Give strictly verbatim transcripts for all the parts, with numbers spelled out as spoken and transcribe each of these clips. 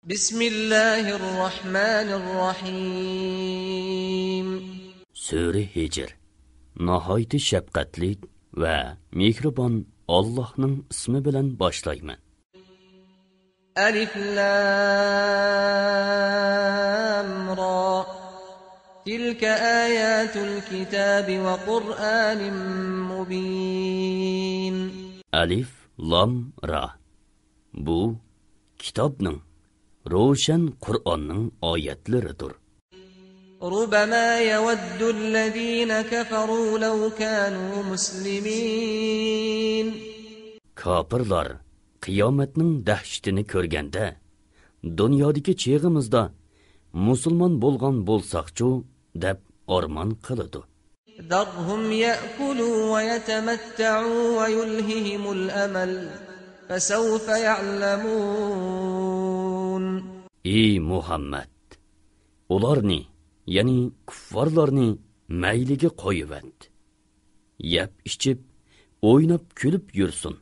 بسم الله الرحمن الرحيم. سۈرە ھىجر. ناھايىتى شەپقەتلىك ۋە مېھرىبان ئاللاھنىڭ ئىسمى بىلەن باشلايمەن. ألف لام را. تلك آيات الكتاب وقرآن مبين. ئەلىف لام را. بۇ كىتابنىڭ، روشەن قۇرئاننىڭ ئايەتلىرىدۇر. ربما يود الذين كفروا لو كانوا مسلمين. كاپىرلار قىيامەتنىڭ دەھشىتىنى كۆرگەندە، دۇنيادىكى چېغىمىزدا مۇسۇلمان بولغان بولساقچۇ دەپ ئارمان قىلىدۇ. ذرهم يأكلوا ويتمتعوا ويلههم الأمل فسوف يعلمون. ئى مۇھەممەد! ئۇلارنى، يەنى كۇففارلارنى مەيلىگە قويۇۋەت. يەپ-ئىچىپ، ئويناپ-كۈلۈپ يۈرسۇن.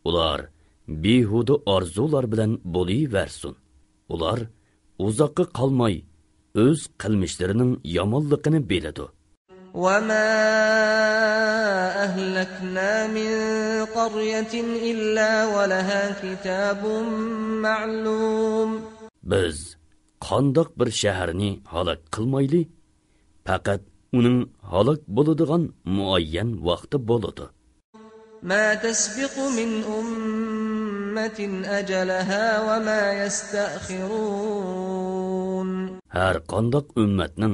ئۇلار بىھۇدە ئارزۇلار بىلەن بولۇۋەرسۇن. ئۇلار ئۇزاققا قالماي ئۆز قىلمىشلىرىنىڭ يامانلىقىنى بىلىدۇ. وما أهلكنا من قرية إلا ولها كتاب معلوم. بىز قانداق بىر شەھەرنى ھالاك قىلمايلى، پەقەت ئۇنىڭ ھالاك بولىدىغان مۇئەييەن ۋاقتى بولىدۇ. ما تسبق من أمة أجلها وما يستأخرون. ھەر قانداق ئۈممەتنىڭ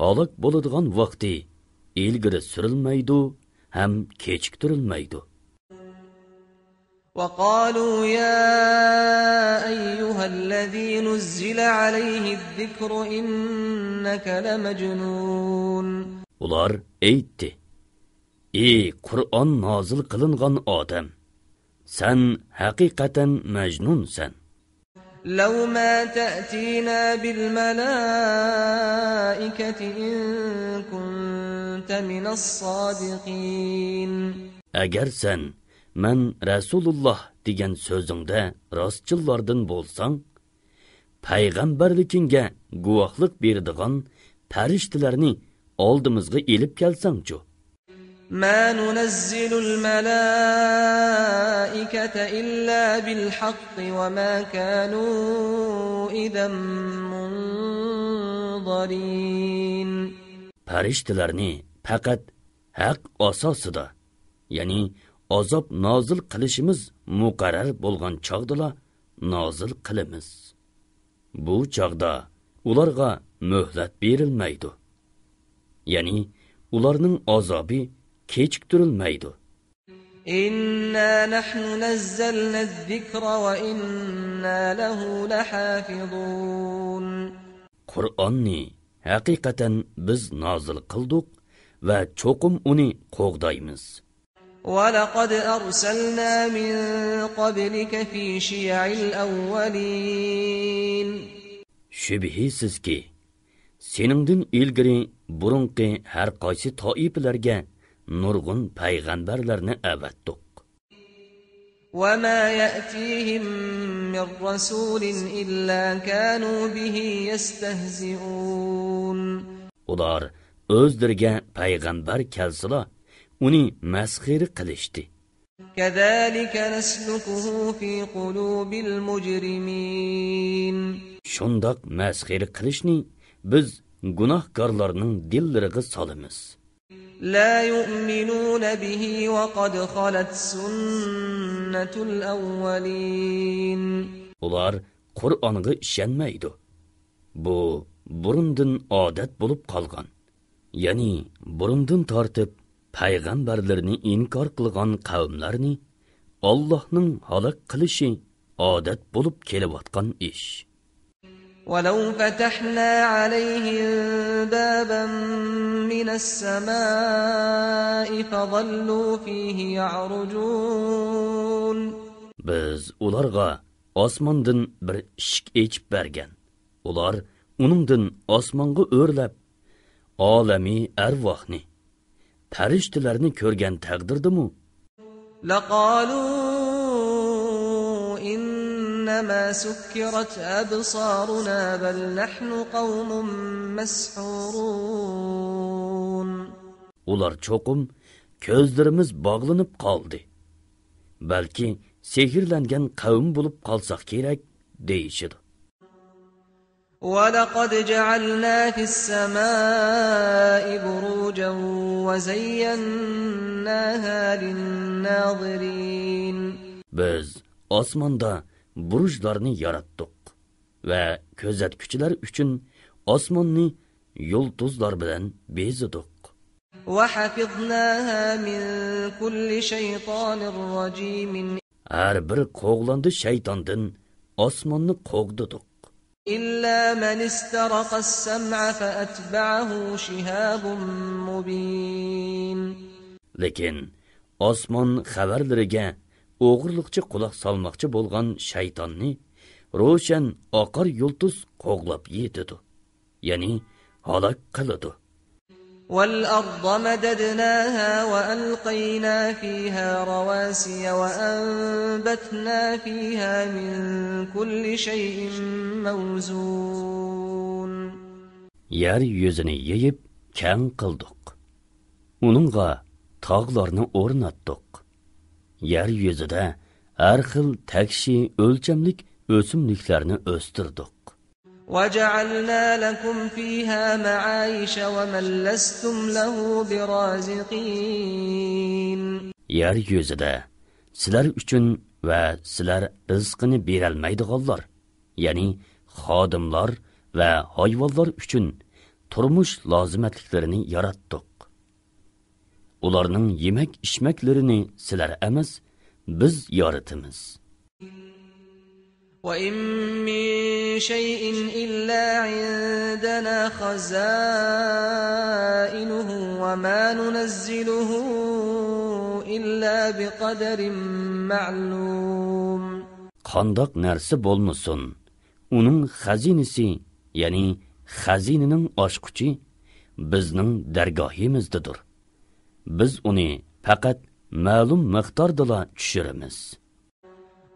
ھالاك بولىدىغان ۋاقتى ئىلگىرى سۈرۈلمەيدۇ ھەم كېچىكتۈرۈلمەيدۇ. وقالوا يا أيها الذي نزل عليه الذكر إنك لمجنون. ئۇلار ئېيتتى: ئى قۇرئان نازىل قىلىنغان ئادەم، سەن ھەقىقەتەن مەجنۇنسەن. لو ما تأتينا بالملائكة إن كنت من الصادقين. ئەگەر سەن مەن رەسۇلۇللاھ دېگەن سۆزۈڭدە راستچىللاردىن بولساڭ، پەيغەمبەرلىكىڭگە گۇۋاھلىق بېرىدىغان پەرىشتىلەرنى ئالدىمىزغا ئېلىپ كەلسەڭچۇ؟ ما ننزل الملائكة إلا بالحق وما كانوا إذا منظرين. پەرىشتىلەرنى پەقەت ھەق ئاساسىدا، يەنى ئازاب نازىل قىلىشىمىز مۇقەررەر بولغان چاغدىلا نازىل قىلىمىز. بۇ چاغدا ئۇلارغا مۆھلەت بېرىلمەيدۇ. يەنى ئۇلارنىڭ ئازابى كېچىكتۈرۈلمەيدۇ. إنا نحن نزلنا الذكر وإنا له لحافظون. قۇرئاننى ھەقىقەتەن بىز نازىل قىلدۇق ۋە چوقۇم ئۇنى قوغدايمىز. ولقد أرسلنا من قبلك في شيع الأولين. شۈبھىسىزكى، سېنىڭدىن ئىلگىرى بۇرۇنقى ھەر قايسى تائىپىلەرگە نۇرغۇن پەيغەمبەرلەرنى ئەۋەتتۇق. وما يأتيهم من رسول إلا كانوا به يستهزئون. ئۇلار ئۆزلىرىگە پەيغەمبەر كەلسىلا، ئۇنى مەسخىرە قىلىشتى. كذلك نسلكه في قلوب المجرمين. شۇنداق مەسخىرە قىلىشنى بىز گۇناھكارلارنىڭ دىللىرىغا سالىمىز. لا يؤمنون به وقد خلت سنة الأولين. ئۇلار قۇرئانغا ئىشەنمەيدۇ. بۇ بۇرۇندىن ئادەت بولۇپ قالغان، يەنى بۇرۇندىن تارتىپ پەيغەمبەرلىرىنى ئىنكار قىلغان قەۋملەرنى ئاللاھنىڭ ھالاك قىلىشى ئادەت بولۇپ كېلىۋاتقان ئىش. ولو فتحنا عليهم بابا من السماء فظلوا فيه يعرجون. بىز ئۇلارغا ئاسماندىن بىر ئىشىك ئېچىپ بەرگەن. ئۇلار ئۇنىڭدىن ئاسمانغا ئۆرلەپ، ئالەمى ئەرۋاھنى، پەرىشتىلەرنى كۆرگەن تەقدىردىمۇ، لقالوا إن إنما سكرت أبصارنا بل نحن قوم مسحورون. ئۇلار چوقۇم كۆزلىرىمىز باغلىنىپ قالدى. بەلكى سېھىرلەنگەن قەۋم بولۇپ قالساق كېرەك، دېيىشىدۇ. ولقد جعلنا في السماء بروجا وزيناها للناظرين. بىز ئاسماندا بۇرۇجلارنى ياراتتۇق ۋە كۆزەتكۈچىلەر ئۈچۈن ئاسماننى يۇلتۇزلار بىلەن بېزىدۇق. وحفظناها من كل شيطان رجيم. ھەر بىر قوغلاندى شەيتاندىن ئاسماننى قوغدىدۇق. إلا من استرق السمع فأتبعه شهاب مبين. لېكىن ئاسمان خەۋەرلىرىگە ئوغرىلىقچە قۇلاق سالماقچى بولغان شەيتاننى روشەن ئاقار يۇلتۇز قوغلاپ يېتىدۇ، يەنى ھالاك قىلىدۇ. والأرض مددناها وألقينا فيها رواسي وأنبتنا فيها من كل شيء موزون. يەر يۈزىنى يېيىپ كەڭ قىلدۇق. ئۇنىڭغا تاغلارنى ئورناتتۇق. يەر يۈزىدە ھەر خىل تەكشى ئۆلچەملىك ئۆسۈملۈكلەرنى ئۆستۈردۇق. وجعلنا لكم فيها معايش ومن لستم له برازقين. يەر يۈزىدە سىلەر ئۈچۈن ۋە سىلەر رىزقىنى بېرەلمەيدىغانلار، يەنى خادىملار ۋە ھايۋانلار ئۈچۈن تۇرمۇش لازىمەتلىكلىرىنى ياراتتۇق. ئۇلارنىڭ يېمەك-ئىچمەكلىرىنى سىلەر ئەمەس، بىز يارىتىمىز. وإن من شيء إلا عندنا خزائنه وما ننزله إلا بقدر معلوم. قانداق نەرسە بولمىسۇن، ئۇنىڭ خەزىنىسى، يەنى خەزىنىنىڭ ئاچقۇچى بىزنىڭ دەرگاھىمىزدىدۇر. بىز ئۇنى پەقەت مەلۇم مىقداردىلا چۈشۈرىمىز.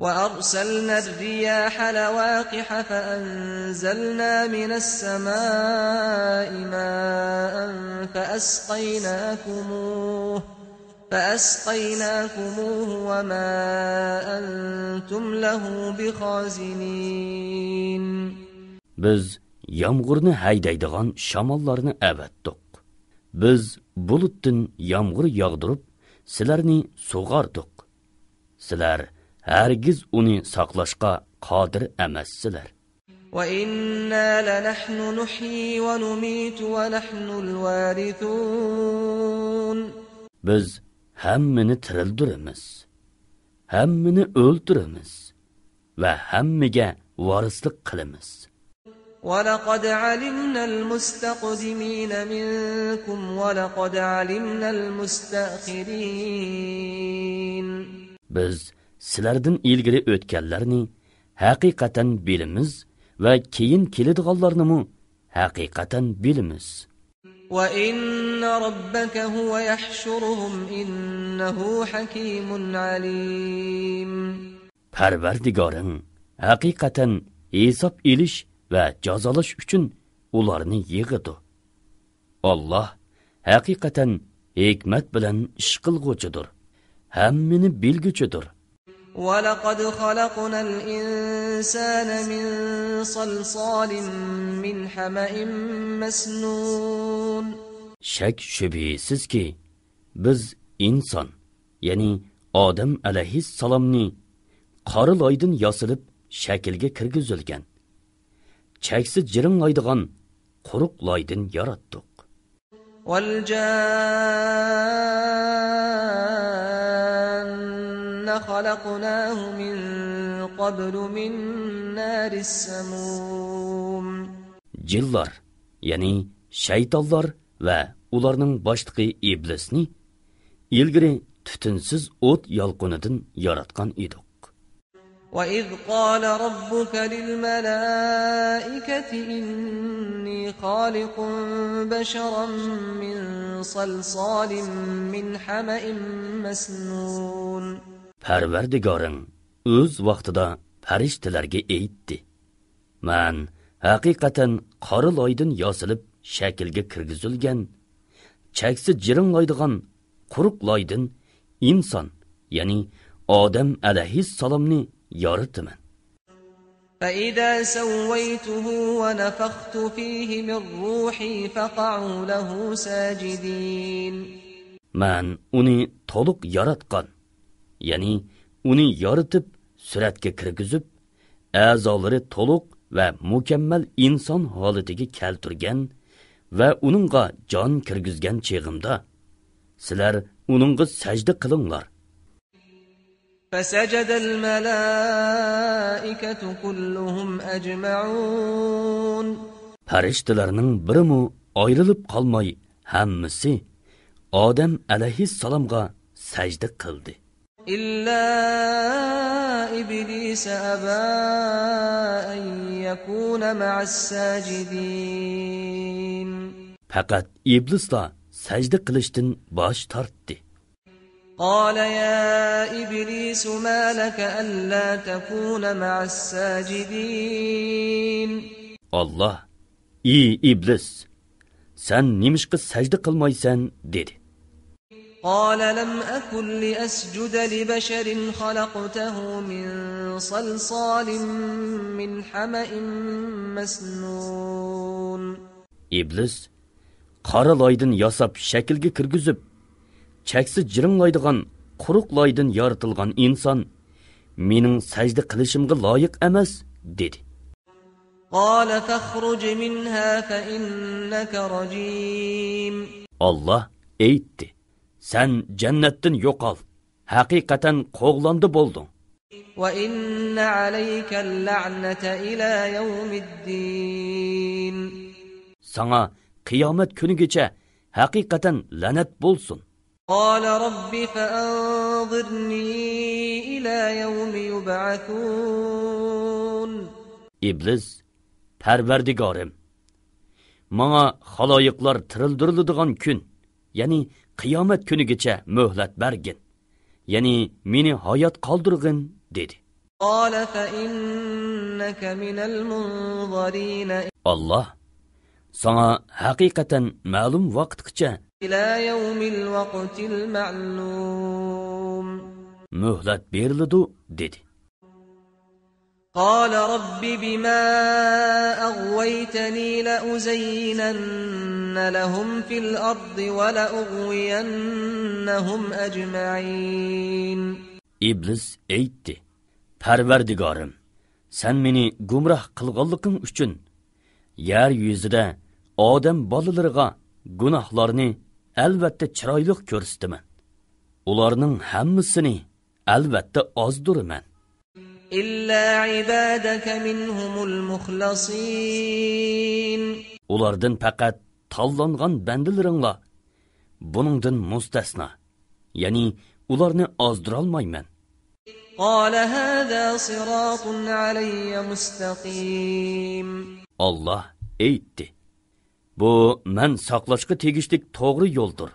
وأرسلنا الرياح لواقح فأنزلنا من السماء ماء فأسقيناكموه، فأسقيناكموه وما أنتم له بخازنين. بىز يامغۇرنى ھەيدەيدىغان شاماللارنى ئەۋەتتۇق. بىز بۇلۇتتىن يامغۇر ياغدۇرۇپ، سىلەرنى سۇغاردۇق. سىلەر ھەرگىز ئۇنى ساقلاشقا قادىر ئەمەسسىلەر. وإنا لنحن نحيي ونميت ونحن الوارثون. بىز ھەممىنى تىرىلدۈرىمىز، ھەممىنى ئۆلتۈرىمىز ۋە ھەممىگە ۋارىسلىق قىلىمىز. ولقد علمنا المستقدمين منكم ولقد علمنا المستأخرين. بىز سىلەردىن ئىلگىرى ئۆتكەنلەرنى ھەقىقەتەن بىلىمىز ۋە كېيىن كېلىدىغانلارنىمۇ ھەقىقەتەن بىلىمىز. وإن ربك هو يحشرهم إنه حكيم عليم. پەرۋەردىگارىڭ ھەقىقەتەن ھېساب ئېلىش ۋە جازالاش ئۈچۈن ئۇلارنى يىغىدۇ. ئاللاھ ھەقىقەتەن ھېكمەت بىلەن ئىش قىلغۇچىدۇر، ھەممىنى بىلگۈچىدۇر. ولقد خلقنا الإنسان من صلصال من حمإ مسنون. شەك-شۈبھىسىزكى، بىز ئىنسان، يەنى ئادەم ئەلەيھىسسالامنى قارا لايدىن ياسىلىپ شەكىلگە كىرگۈزۈلگەن، چەكسىز جىرىڭلايدىغان قۇرۇق لايدىن ياراتتۇق. والجان خلقناه من قبل من نار السموم. جىنلار، يەنى شەيتانلار ۋە ئۇلارنىڭ باشلىقى ئىبلىسنى ئىلگىرى تۈتۈنسىز ئوت يالقۇنىدىن ياراتقان ئىدۇق. وإذ قال ربك للملائكة إني خالق بشرا من صلصال من حمإ مسنون. پەرۋەردىگارىڭ ئۆز ۋاقتىدا پەرىشتىلەرگە ئېيتتى: مەن ھەقىقەتەن قارا لايدىن ياسىلىپ شەكىلگە كىرگۈزۈلگەن، چەكسە جىرىڭلايدىغان قۇرۇق لايدىن ئىنسان، يەنى ئادەم ئەلەيھىسسالامنى يارىتىمەن. فإذا سويته ونفخت فيه من روحي فقعوا له ساجدين. مەن ئۇنى تولۇق ياراتقان، يەنى ئۇنى يارىتىپ سۈرەتكە كىرگۈزۈپ، ئەزالىرى تولۇق ۋە مۇكەممەل ئىنسان ھالىتىگە كەلتۈرگەن ۋە ئۇنىڭغا جان كىرگۈزگەن چېغىمدا، سىلەر ئۇنىڭغا سەجدە قىلىڭلار. فسجد الملائكة كلهم أجمعون. پەرىشتىلەرنىڭ بىرىمۇ ئايرىلىپ قالماي ھەممىسى ئادەم ئەلەيھىسسالامغا سەجدە قىلدى. إلا إبليس أبى أن يكون مع الساجدين. پەقەت ئىبلىسلا سەجدە قىلىشتىن باش تارتتى. قال يا إبليس ما لك ألا تكون مع الساجدين. ئاللا: ئى ئىبلىس، سەن نېمىشقا سەجدە قىلمايسەن؟ دېدى. قال لم أكن لأسجد لبشر خلقته من صلصال من حمإ مسنون. ئىبلىس: قارا لايدىن ياساپ شەكىلگە كىرگۈزۈپ، چەكسە جىرىڭلايدىغان قۇرۇق لايدىن يارىتىلغان ئىنسان مېنىڭ سەجدە قىلىشىمغا لايىق ئەمەس، دېدى. قال فاخرج منها فإنك رجيم. ئاللا ئېيتتى: سەن جەننەتتىن يوقال، ھەقىقەتەن قوغلاندى بولدۇڭ. وإن عليك اللعنة إلى يوم الدين. ساڭا قىيامەت كۈنىگىچە ھەقىقەتەن لەنەت بولسۇن. قال رب فأنظرني إلى يوم يبعثون. ئىبلىس: پەرۋەردىگارىم، ماڭا خالايىقلار تىرىلدۈرۈلىدىغان كۈن، يەنى قىيامەت كۈنىگىچە مۆھلەت بەرگىن، يەنى مېنى ھايات قالدۇرغىن، دېدى. قال فإنك من المنظرين. ئاللا: ساڭا ھەقىقەتەن مەلۇم ۋاقىتقىچە، إلى يوم الوقت المعلوم. مۆھلەت بېرىلىدۇ، دېدى. قال رب بما أغويتني لأزينن لهم في الأرض ولأغوينهم أجمعين. ئىبلىس ئېيتتى: پەرۋەردىگارىم، سەن مېنى گۇمراھ قىلغانلىقىڭ ئۈچۈن يەر يۈزىدە ئادەم بالىلىرىغا گۇناھلارنى ئەلۋەتتە چىرايلىق كۆرسىتىمەن. ئۇلارنىڭ ھەممىسىنى ئەلۋەتتە ئازدۇرىمەن. إلا عبادك منهم المخلصين. ئۇلاردىن پەقەت تاللانغان بەندىلىرىڭلار، بۇنىڭدىن مۇستەسنا، يەنى ئۇلارنى ئازدۇرالمايمەن. قال هذا صراط علي مستقيم. ئاللا ئېيتتى: بۇ مەن ساقلاشقا تېگىشلىك توغرا يولدۇر.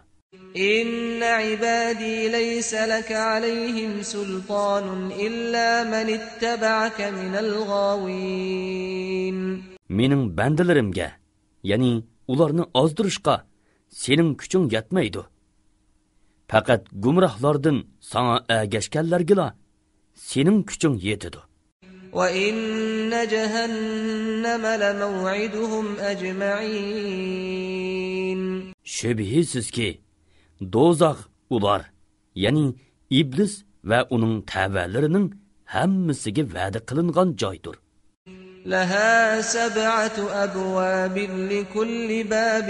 إن عبادي ليس لك عليهم سلطان إلا من اتبعك من الغاوين. مېنىڭ بەندىلىرىمگە، يەنى ئۇلارنى ئازدۇرۇشقا سېنىڭ كۈچۈڭ يەتمەيدۇ. پەقەت گۇمراھلاردىن ساڭا ئەگەشكەنلەرگىلا سېنىڭ كۈچۈڭ يېتىدۇ. وإن جهنم لموعدهم أجمعين. شۈبھىسىزكى، دوزاخ ئۇلار، يەنى ئىبلىس ۋە ئۇنىڭ تەۋەلىرىنىڭ ھەممىسىگە ۋەدە قىلىنغان جايدۇر. لها سبعة أبواب لكل باب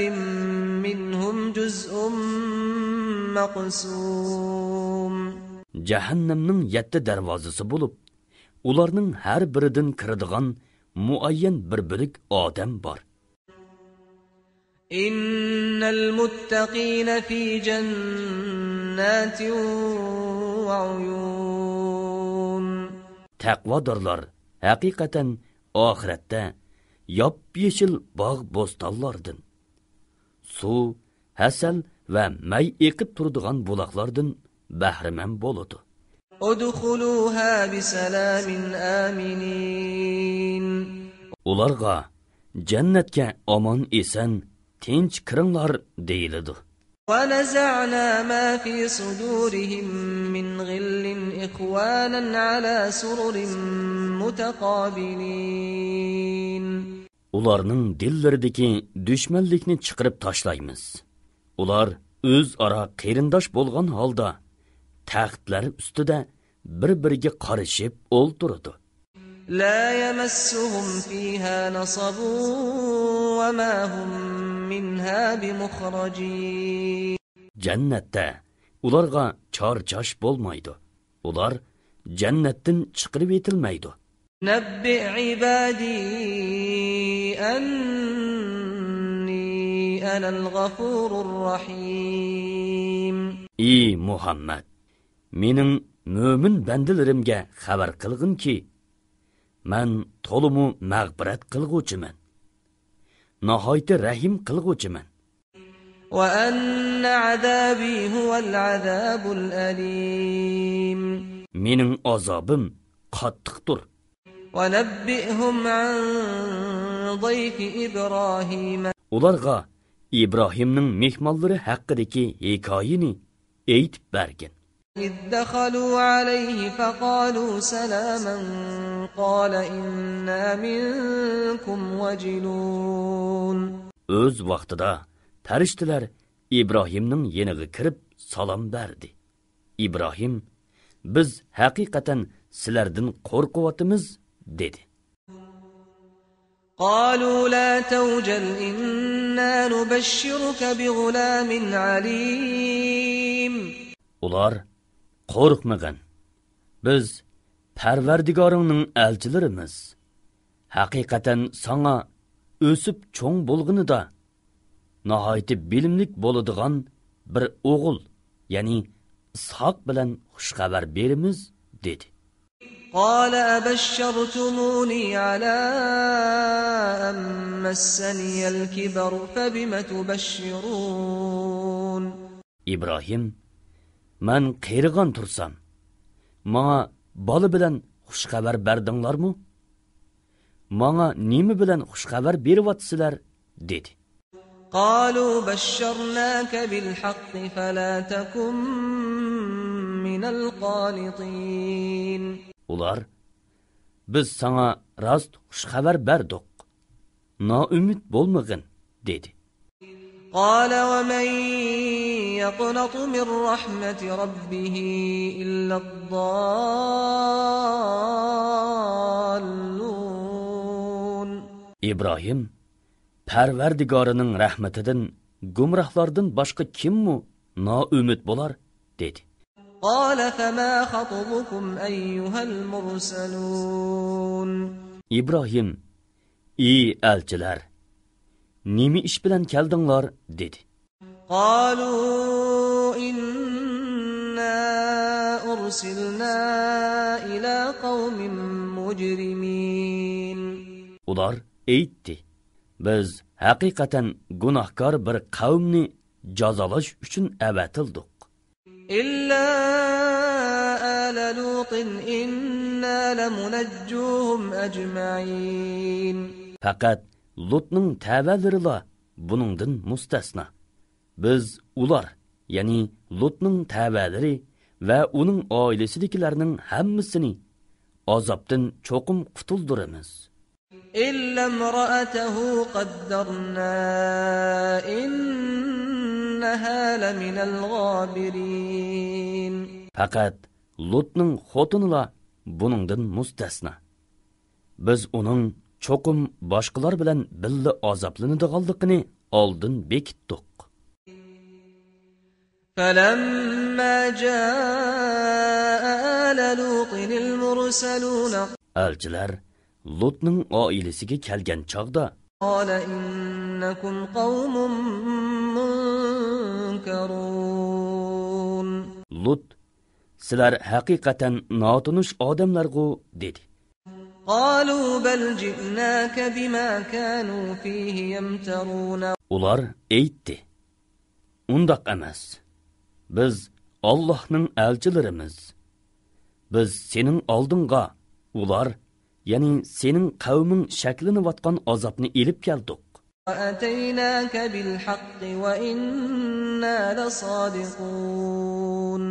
منهم جزء مقسوم. جەھەننەمنىڭ يەتتە دەرۋازىسى بولۇپ، ئۇلارنىڭ ھەر بىرىدىن كىرىدىغان مۇئەييەن بىر بۆلەك ئادەم بار. إن المتقين في جنات وعيون. تەقۋادارلار ھەقىقەتەن ئاخىرەتتە ياپيېشىل باغ-بوستانلاردىن، سۇ، ھەسەل ۋە مەي ئېقىپ تۇرىدىغان بۇلاقلاردىن بەھرىمەن بولىدۇ. ادخلوها بسلام آمنين. ئۇلارغا جەننەتكە ئامان-ئېسەن، تىنچ كىرىڭلار دېيىلىدۇ. ونزعنا ما في صدورهم من غل إخوانا على سرر متقابلين. ئۇلارنىڭ دىللىرىدىكى دۈشمەنلىكنى چىقىرىپ تاشلايمىز. ئۇلار ئۆزئارا قېرىنداش بولغان ھالدا تەختلەر ئۈستىدە بىر-بىرىگە قارىشىپ ئولتۇرىدۇ. لا يمسهم فيها نصب وما هم منها بمخرجين. جەننەتتە ئۇلارغا چارچاش بولمايدۇ. ئۇلار جەننەتتىن چىقىرىۋېتىلمەيدۇ. نبئ عبادي أني أنا الغفور الرحيم. ئى مۇھەممەد، مېنىڭ مۆمىن بەندىلىرىمگە خەۋەر قىلغىنكى، مەن تولىمۇ مەغپىرەت قىلغۇچىمەن، ناھايىتى رەھىم قىلغۇچىمەن. وأن عذابي هو العذاب الأليم. مېنىڭ ئازابىم قاتتىقتۇر. ونبئهم عن ضيف إبراهيم. ئۇلارغا ئىبراھىمنىڭ مېھمانلىرى ھەققىدىكى ھېكايىنى ئېيتىپ بەرگىن. إذ دخلوا عليه فقالوا سلاما قال إنا منكم وجلون. ئۆز ۋاقتىدا پەرىشتىلەر ئىبراھىمنىڭ يېنىغا كىرىپ سالام بەردى. ئىبراھىم، بىز ھەقىقەتەن سىلەردىن قورقۇۋاتىمىز، دېدى. قالوا لا توجل إنا نبشرك بغلام عليم. ئۇلار، قورقمىغىن، بىز پەرۋەردىگارىڭنىڭ ئەلچىلىرىمىز. ھەقىقەتەن ساڭا ئۆسۈپ چوڭ بولغىنىدا ناھايىتى بىلىملىك بولىدىغان بىر ئوغۇل، يەنى ئىسھاق بىلەن خۇش خەۋەر بېرىمىز، دېدى. قال أبشرتموني على أن مسني الكبر فبم تبشرون. ئىبراھىم، مەن قېرىغان تۇرسام، ماڭا بالا بىلەن خۇش خەۋەر بەردىڭلارمۇ؟ ماڭا نېمە بىلەن خۇش خەۋەر بېرىۋاتىسىلەر؟ دېدى. قالوا بشرناك بالحق فلا تكن من القانطين. ئۇلار، بىز ساڭا راست خۇش خەۋەر بەردۇق. نائۈمىد بولمىغىن، دېدى. قال ومن يقنط من رحمة ربه إلا الضالون. ئىبراھىم، پەرۋەردىگارىنىڭ رەھمىتىدىن گۇمراھلاردىن باشقا كىممۇ نائۈمىد بولار؟ دېدى. قال فما خطبكم أيها المرسلون. ئىبراھىم، ئى ئەلچىلەر، نېمە ئىش بىلەن كەلدىڭلار؟ دېدى. قالوا إنا أرسلنا إلى قوم مجرمين. ئۇلار ئېيتتى، بىز ھەقىقەتەن گۇناھكار بىر قەۋمنى جازالاش ئۈچۈن ئەۋەتىلدۇق. إلا آل لوط إنا لمنجوهم أجمعين. پەقەت لۇتنىڭ تەۋەلىرىلا بۇنىڭدىن مۇستەسنا. بىز ئۇلار، يەنى لۇتنىڭ تەۋەلىرى ۋە ئۇنىڭ ئائىلىسىدىكىلەرنىڭ ھەممىسىنى ئازابتىن چوقۇم قۇتۇلدۇرىمىز. إلا امرأته قدرنا إنها لمن الغابرين. پەقەت لۇتنىڭ خوتۇنىلا بۇنىڭدىن مۇستەسنا. بىز ئۇنىڭ چوقۇم باشقىلار بىلەن بىللە ئازابلىنىدىغانلىقىنى ئالدىن بېكىتتۇق. فلما جاء آل لوط المرسلون. ئەلچىلەر لۇتنىڭ ئائىلىسىگە كەلگەن چاغدا، قال إنكم قوم منكرون. لۇت، سىلەر ھەقىقەتەن ناتونۇش ئادەملەرغۇ، دېدى. قالوا بل جئناك بما كانوا فيه يمترون. ئۇلار ئېيتتى، ئۇنداق ئەمەس. بىز ئاللاھنىڭ ئەلچىلىرىمىز. بىز سېنىڭ ئالدىڭغا ئۇلار، يەنى سېنىڭ قەۋمىڭ شەكلىنىۋاتقان ئازابنى ئېلىپ كەلدۇق. وأتيناك بالحق وإنا لصادقون.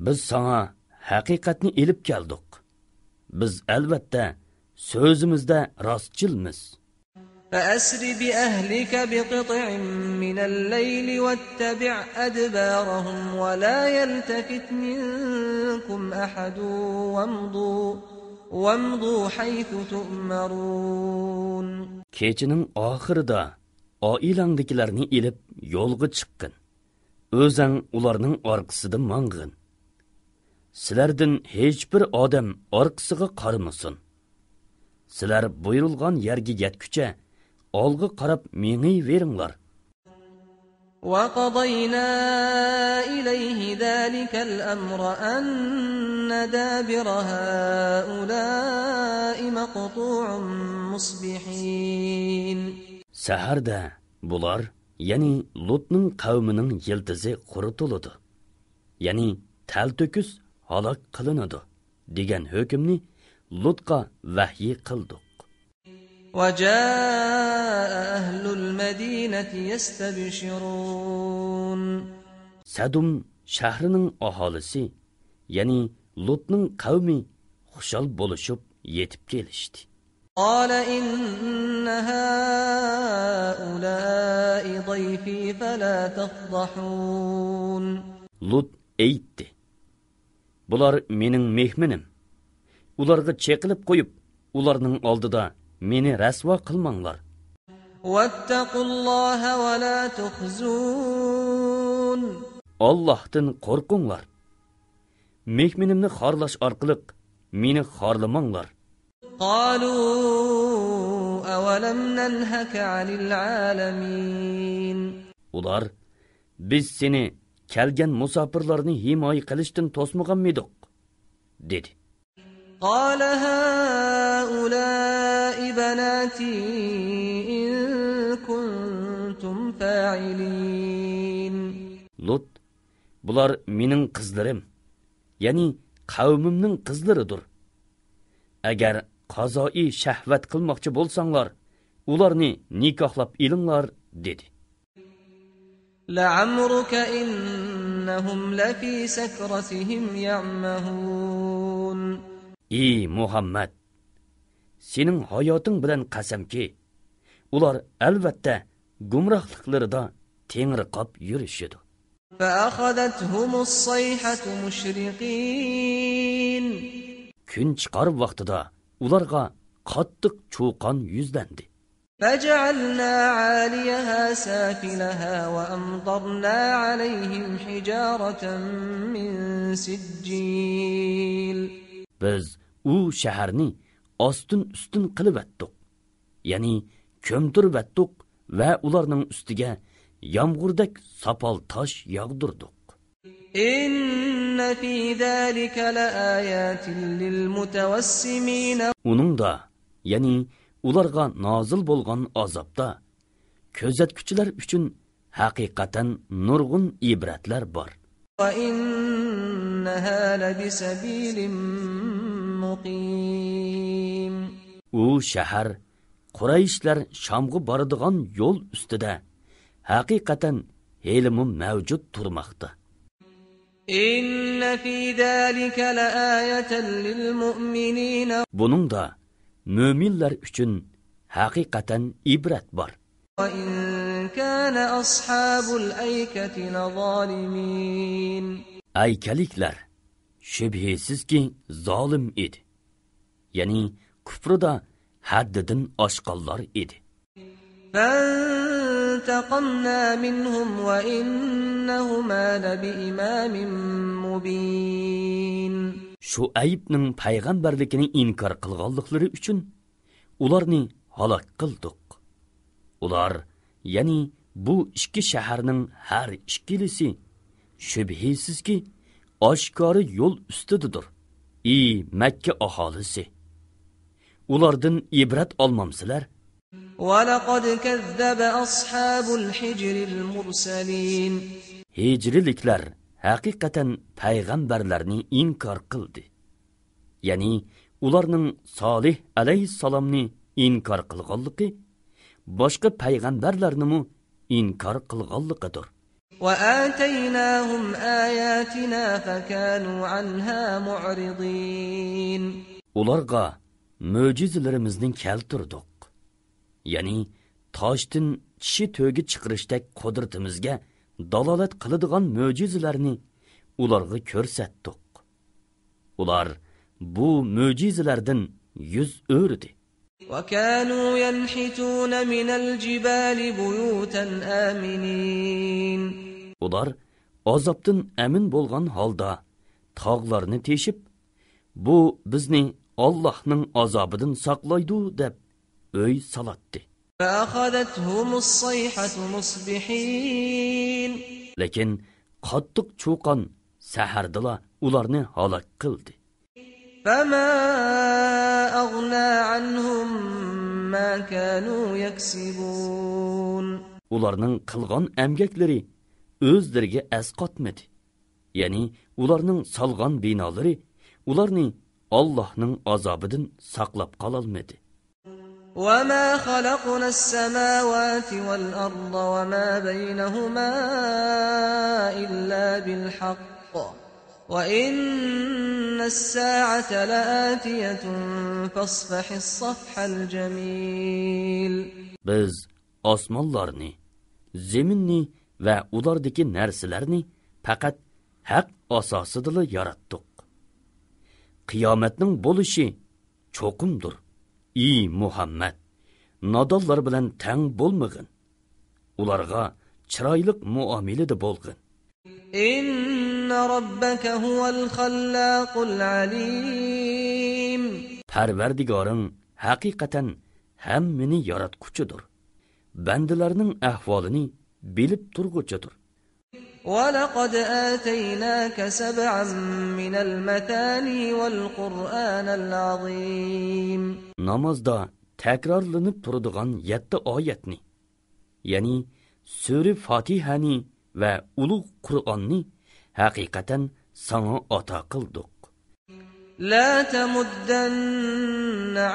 بىز ساڭا ھەقىقەتنى ئېلىپ كەلدۇق. بىز، ئەلۋەتتە، سۆزىمىزدە راستچىلمىز. فأسر بأهلك بقطع من الليل واتبع أدبارهم ولا يلتفت منكم أحد وامضوا، وامضوا حيث تؤمرون. كېچىنىڭ ئاخىرىدا ئائىلەڭدىكىلەرنى ئېلىپ يولغا چىققىن. ئۆزەڭ ئۇلارنىڭ ئارقىسىدا ماڭغىن. سىلەردىن ھېچبىر ئادەم ئارقىسىغا قارىمىسۇن. سىلەر بۇيرۇلغان يەرگە يەتكۈچە ئالغا قاراپ مېڭىۋېرىڭلار. وقضينا إليه ذلك الأمر أن دابر هؤلاء مقطوع مصبحين. سەھەردە بۇلار، يەنى لۇتنىڭ قەۋمىنىڭ يىلتىزى قۇرۇتۇلىدۇ، يەنى تەلتۆكۈس ھالاك قىلىنىدۇ، دېگەن ھۆكۈمنى لۇتقا ۋەھيى قىلدۇق. وجاء أهل المدينة يستبشرون. سەدۇم شەھىرىنىڭ ئاھالىسى، يەنى لۇتنىڭ قەۋمى خۇشال بولۇشۇپ يېتىپ كېلىشتى. قال إن هؤلاء ضيفي فلا تفضحون. لۇت ئېيتتى: بۇلار مېنىڭ مېھمىنىم. ئۇلارغا چېقىلىپ قويۇپ، ئۇلارنىڭ ئالدىدا مېنى رەسۋا قىلماڭلار. واتقوا الله ولا تخزون. ئاللاھتىن قورقۇڭلار. مېھمىنىمنى خارلاش ئارقىلىق مېنى خارلىماڭلار. قالوا أولم ننهك عن العالمين. ئۇلار: بىز سېنى كەلگەن مۇساپىرلارنى ھىمايە قىلىشتىن توسمىغانمىدۇق؟ دېدى. قال هؤلاء بناتي إن كنتم فاعلين. لۇت: بۇلار مېنىڭ قىزلىرىم، يەنى قەۋمىمنىڭ قىزلىرىدۇر. ئەگەر قازائىي شەھۋەت قىلماقچى بولساڭلار، ئۇلارنى نىكاھلاپ ئېلىڭلار، دېدى. لعمرك إنهم لفي سكرتهم يعمهون. ئى مۇھەممەد! سېنىڭ ھاياتىڭ بىلەن قەسەمكى، ئۇلار ئەلۋەتتە گۇمراھلىقلىرىدا تېڭىرقاپ يۈرۈشىدۇ. فأخذتهم الصيحة مشرقين. كۈن چىقار ۋاقتىدا ئۇلارغا قاتتىق چۇقان يۈزلەندى. فجعلنا عاليها سافلها وأمطرنا عليهم حجارة من سجيل. بىز ئۇ شەھەرنى ئاستىن ئۈستۈن قىلىۋەتتۇق، يەنى كۆمتۈرۈۋەتتۇق ۋە ئۇلارنىڭ ئۈستىگە يامغۇردەك ساپال تاش ياغدۇردۇق. إن في ذلك لآيات للمتوسمين. ئۇنىڭدا، يەنى ئۇلارغا نازىل بولغان ئازابتا، كۆزەتكۈچىلەر ئۈچۈن ھەقىقەتەن نۇرغۇن ئىبرەتلەر بار. وإنها لبسبيل مقيم. ئۇ شەھەر قۇرەيشلەر شامغا بارىدىغان يول ئۈستىدە ھەقىقەتەن ھېلىمۇ مەۋجۇت تۇرماقتا. إن في ذلك لآية للمؤمنين. بۇنىڭدا مۆمىنلەر ئۈچۈن ھەقىقەتەن ئىبرەت بار. وإن كان أصحاب الأيكة لظالمين. ئەيكەلىكلەر شۈبھىسىزكى زالىم ئىدى. يەنى كۇفرىدا ھەددىدىن ئاشقانلار ئىدى. فانتقمنا منهم وإنهما لبإمام مبين. شۇئەيبنىڭ پەيغەمبەرلىكىنى ئىنكار قىلغانلىقلىرى ئۈچۈن ئۇلارنى ھالاك قىلدۇق. ئۇلار، يەنى بۇ ئىككى شەھەرنىڭ ھەر ئىككىلىسى، شۈبھىسىزكى، ئاشكارا يول ئۈستىدىدۇر. ئى مەككە ئاھالىسى! ئۇلاردىن ئىبرەت ئالمامسىلەر؟ ولقد كذب أصحاب الحجر المرسلين. ھىجرىلىكلەر ھەقىقەتەن پەيغەمبەرلەرنى ئىنكار قىلدى. يەنى ئۇلارنىڭ سالىھ ئەلەيھىسسالامنى ئىنكار قىلغانلىقى، باشقا پەيغەمبەرلەرنىمۇ ئىنكار قىلغانلىقىدۇر. وآتيناهم آياتنا فكانوا عنها معرضين. ئۇلارغا مۆجىزىلىرىمىزنى كەلتۈردۇق. يەنى تاشتىن چىشى تۆگە چىقىرىشتەك قۇدرىتىمىزگە دالالەت قىلىدىغان مۆجىزىلەرنى ئۇلارغا كۆرسەتتۇق. ئۇلار بۇ مۆجىزىلەردىن يۈز ئۆرۈدى. وكانوا ينحتون من الجبال بيوتا آمنين. ئۇلار ئازابتىن ئەمىن بولغان ھالدا تاغلارنى تېشىپ، بۇ بىزنى ئاللاھنىڭ ئازابىدىن ساقلايدۇ دەپ ئۆي سالاتتى. فأخذتهم الصيحة مصبحين. لېكىن قاتتىق چۇقان سەھەردىلا ئۇلارنى ھالاك قىلدى. فما أغنى عنهم ما كانوا يكسبون. ئۇلارنىڭ قىلغان ئەمگەكلىرى ئۆزلىرىگە ئەسقاتمىدى. يەنى ئۇلارنىڭ سالغان بىنالىرى ئۇلارنى ئاللاھنىڭ ئازابىدىن ساقلاپ قالالمىدى. وما خلقنا السماوات والأرض وما بينهما إلا بالحق وإن الساعة لآتية فاصفح الصفح الجميل. بىز ئاسمانلارنى، زېمىننى ۋە ئۇلاردىكى نەرسىلەرنى پەقەت ھەق ئاساسىدىلا ياراتتۇق. قىيامەتنىڭ بولۇشى چوقۇمدۇر. ئى مۇھەممەد، نادانلار بىلەن تەڭ بولمىغىن. ئۇلارغا چىرايلىق مۇئامىلىدە بولغىن. إن ربك هو الخلاق العليم. پەرۋەردىگارىڭ ھەقىقەتەن ھەممىنى ياراتقۇچىدۇر. بەندىلەرنىڭ ئەھۋالىنى بىلىپ تۇرغۇچىدۇر. ولقد آتيناك سبعا من المثاني والقرآن العظيم. نامازدا تەكرارلىنىپ تۇرىدىغان يەتتە ئايەتنى، يەنى سۈرە فاتىھەنى ۋە ئۇلۇغ قۇرئاننى ھەقىقەتەن ساڭا ئاتا قىلدۇق. لا تمدن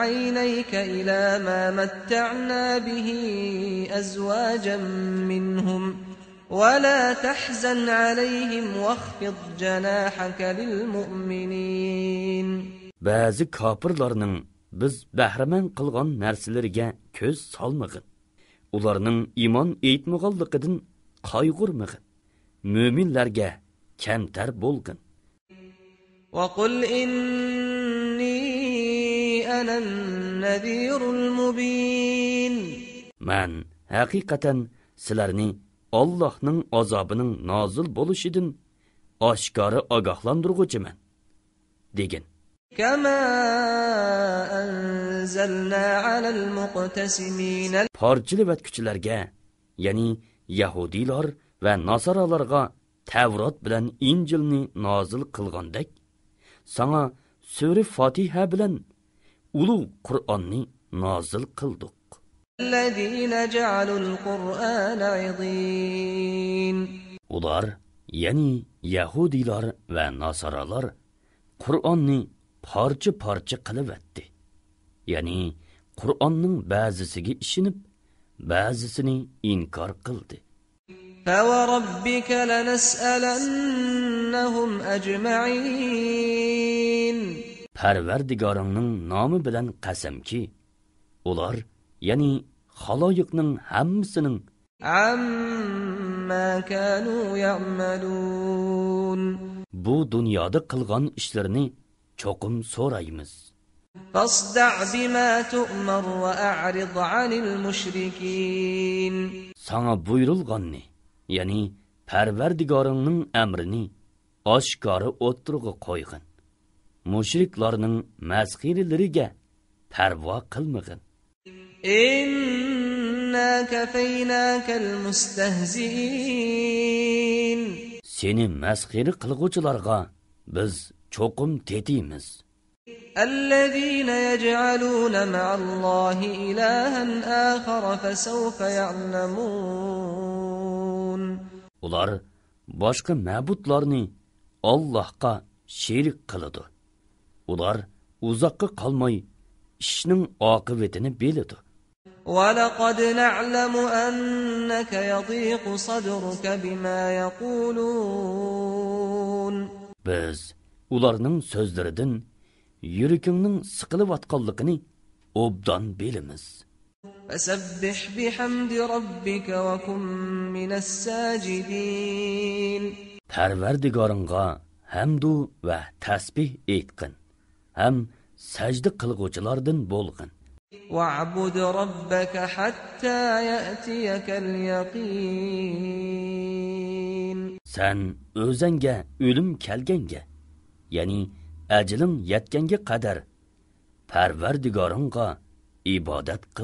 عينيك إلى ما متعنا به أزواجا منهم ولا تحزن عليهم واخفض جناحك للمؤمنين. بەزى كاپىرلارنىڭ بىز بەھرىمەن قىلغان نەرسىلىرىگە كۆز سالمىغىن. ئۇلارنىڭ ئىمان ئېيتمىغانلىقىدىن قايغۇرمىغىن. مۆمىنلەرگە كەمتەر بولغىن. وقل إني أنا النذير المبين. مەن ھەقىقەتەن سىلەرنى ئاللاھنىڭ ئازابىنىڭ نازىل بولۇشىدىن ئاشكارا ئاگاھلاندۇرغۇچىمەن، دېگىن. كما أنزلنا على المقتسمين. پارچىلىۋەتكۈچىلەرگە، يەنى يەھۇدىيلار ۋە ناسارالارغا تەۋرات بىلەن ئىنجىلنى نازىل قىلغاندەك، ساڭا سۈرە فاتىھە بىلەن ئۇلۇغ قۇرئاننى نازىل قىلدۇق. الذين جعلوا القرآن عضين. ئۇلار، يەنى يەھۇدىيلار ۋە ناسارالار قۇرئاننى پارچە-پارچە قىلىۋەتتى. يەنى قۇرئاننىڭ بەزىسىگە ئىشىنىپ، بەزىسىنى ئىنكار قىلدى. فوربك لنسألنهم أجمعين. پەرۋەردىگارىڭنىڭ نامى بىلەن قەسەمكى، ئۇلار، يەنى خالايىقنىڭ ھەممىسىنىڭ عما كانوا يعملون. بۇ دۇنيادا قىلغان ئىشلىرىنى چوقۇم سورايمىز. فاصدع بما تؤمر وأعرض عن المشركين. ساڭا بۇيرۇلغاننى، يەنى پەرۋەردىگارىڭنىڭ ئەمرىنى ئاشكارا ئوتتۇرىغا قويغىن. مۇشرىكلارنىڭ مەسخىرىلىرىگە پەرۋا قىلمىغىن. إنا كفيناك المستهزئين. سېنى مەسخىرە قىلغۇچىلارغا بىز چوقۇم تېتىيمىز. الذين يجعلون مع الله إلها آخر فسوف يعلمون. ئۇلار باشقا مەبۇدلارنى ئاللاھقا شېرىك قىلىدۇ. ئۇلار ئۇزاققا قالماي ئىشنىڭ ئاقىۋىتىنى بىلىدۇ. ولقد نعلم أنك يضيق صدرك بما يقولون. بىز ئۇلارنىڭ سۆزلىرىدىن يۈرىكىڭنىڭ سىقىلىۋاتقانلىقىنى ئوبدان بىلىمىز. فسبح بحمد ربك وكن من الساجدين. پەرۋەردىگارىڭغا ھەمدۇ ۋە تەسبىھ ئېيتقىن ھەم سەجدە قىلغۇچىلاردىن بولغىن. واعبد ربك حتى يأتيك اليقين. سەن ئۆزەڭگە ئۆلۈم كەلگەنگە، يەنى ئەجىلىڭ يەتكەنگە قەدەر پەرۋەردىگارىڭغا ئىبادەت قىل.